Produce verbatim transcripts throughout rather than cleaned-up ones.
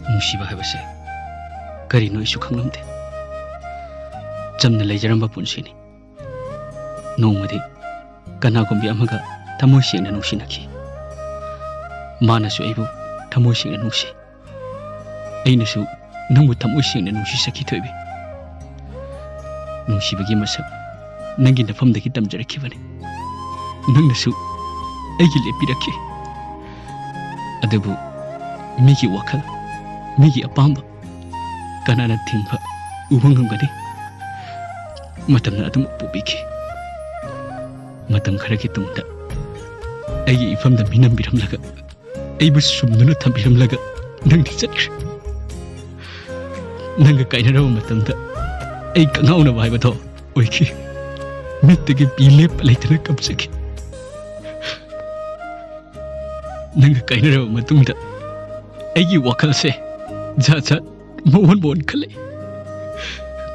ꯅꯨꯡꯁꯤꯕ ꯍꯥꯏꯕꯁꯦ ꯀꯔꯤꯅꯣ ꯑꯩꯁꯨ ꯈꯪꯂꯝꯗꯦ꯫ ꯆꯝꯅ ꯂꯩꯖꯔꯝꯕ ꯄꯨꯟꯁꯤꯅꯤ꯫ ꯅꯣꯡꯃꯗꯤ ꯀꯅꯥꯒꯨꯝꯕꯤ ꯑꯃꯒ ꯊꯃꯣꯏ ꯁꯦꯡꯅ ꯅꯨꯡꯁꯤꯅꯈꯤ꯫ ꯃꯥꯅꯁꯨ ꯑꯩꯕꯨ ꯊꯃꯣꯏ ꯁꯦꯡꯅ ꯅꯨꯡꯁꯤ, ꯑꯩꯅꯁꯨ ꯅꯪꯕꯨ ꯊꯃꯣꯏ ꯁꯦꯡꯅ ꯅꯨꯡꯁꯤꯖꯈꯤ, ꯊꯣꯏꯕꯤ꯫ ꯅꯨꯡꯁꯤꯕꯒꯤ ꯃꯁꯛ ꯅꯪꯒꯤ ꯅꯐꯝꯗꯒꯤ ꯇꯝꯖꯔꯛꯈꯤꯕꯅꯤ꯫ ꯅꯪꯅꯁꯨ ꯑꯩꯒꯤ ꯂꯦꯞꯄꯤꯔꯛꯈꯤ꯫ ꯑꯗꯨꯕꯨ ꯃꯤꯒꯤ ꯋꯥꯈꯜ, ꯃꯤꯒꯤ ꯑꯄꯥꯝꯕ ꯀꯅꯥꯅ ꯊꯤꯡꯕ ꯎꯕ ꯉꯝꯒꯅꯤ? ꯃꯇꯝꯅ ꯑꯗꯨꯝ ꯄꯨꯕꯤꯈꯤ꯫ ꯃꯇꯝ ꯈꯔꯒꯤ ꯇꯨꯡꯗ ꯑꯩꯒꯤ ꯏꯐꯝꯗ ꯃꯤ ꯅꯝꯕꯤꯔꯝꯂꯒ, ꯑꯩꯕꯨ ꯁꯨꯝꯗꯨꯅ ꯊꯝꯕꯤꯔꯝꯂꯒ ꯅꯪꯗꯤ ꯆꯠꯈ꯭ꯔꯦ꯫ ꯅꯪꯒ ꯀꯥꯏꯅꯔꯕ ꯃꯇꯝꯗ ꯑꯩ ꯀꯉꯥꯎꯅꯕ ꯍꯥꯏꯕꯗꯣ ꯑꯣꯏꯈꯤ꯫ ꯃꯤꯠꯇꯒꯤ ꯄꯤ ꯂꯦꯞꯄ ꯂꯩꯇꯅ ꯀꯞꯆꯈꯤ꯫ ꯅꯪꯒ ꯀꯥꯏꯅꯔꯕ ꯃꯇꯨꯡꯗ ꯑꯩꯒꯤ ꯋꯥꯈꯜꯁꯦ ꯖꯥꯠ ꯖꯥꯠ ꯃꯑꯣꯟ ꯃꯑꯣꯟ ꯈꯜꯂꯛꯏ꯫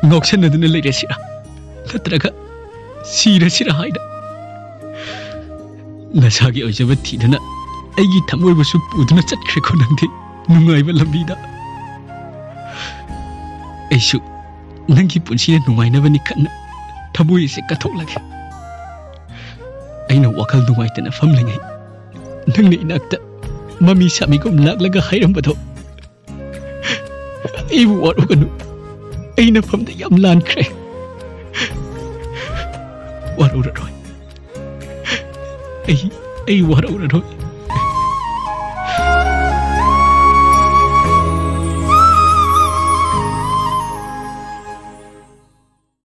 ꯉꯥꯎꯁꯟꯅꯗꯨꯅ ꯂꯩꯔꯁꯤꯔꯥ, ꯅꯠꯇ꯭ꯔꯒ ꯁꯤꯔꯁꯤꯔꯥ ꯍꯥꯏꯅ꯫ ꯅꯁꯥꯒꯤ ꯑꯣꯏꯖꯕ ꯊꯤꯗꯨꯅ ꯑꯩꯒꯤ ꯊꯃꯣꯏꯕꯨꯁꯨ ꯄꯨꯗꯨꯅ ꯆꯠꯈ꯭ꯔꯦꯀꯣ ꯅꯪꯗꯤ, ꯅꯨꯡꯉꯥꯏꯕ ꯂꯝꯕꯤꯗ꯫ ꯑꯩꯁꯨ ꯅꯪꯒꯤ ꯄꯨꯟꯁꯤꯅ ꯅꯨꯡꯉꯥꯏꯅꯕꯅꯤ ꯈꯟꯅ ꯊꯃꯣꯏ ꯑꯁꯤ ꯀꯠꯊꯣꯛꯂꯒꯦ꯫ ꯑꯩꯅ ꯋꯥꯈꯜ ꯅꯨꯡꯉꯥꯏꯇꯅ ꯐꯝꯂꯤꯉꯩ ꯅꯪꯅ ꯏꯅꯥꯛꯇ ꯃꯃꯤ ꯁꯥꯃꯤꯒꯨꯝ ꯂꯥꯛꯂꯒ ꯍꯥꯏꯔꯝꯕꯗꯣ, "ꯑꯩꯕꯨ ꯋꯥꯔꯧꯒꯅꯨ, ꯑꯩ ꯅꯐꯝꯗ ꯌꯥꯝ ꯂꯥꯟꯈ꯭ꯔꯦ꯫ ꯋꯥꯔꯧꯔꯔꯣꯏ, ꯑꯩ, ꯑꯩ ꯋꯥꯔꯧꯔꯔꯣꯏ꯫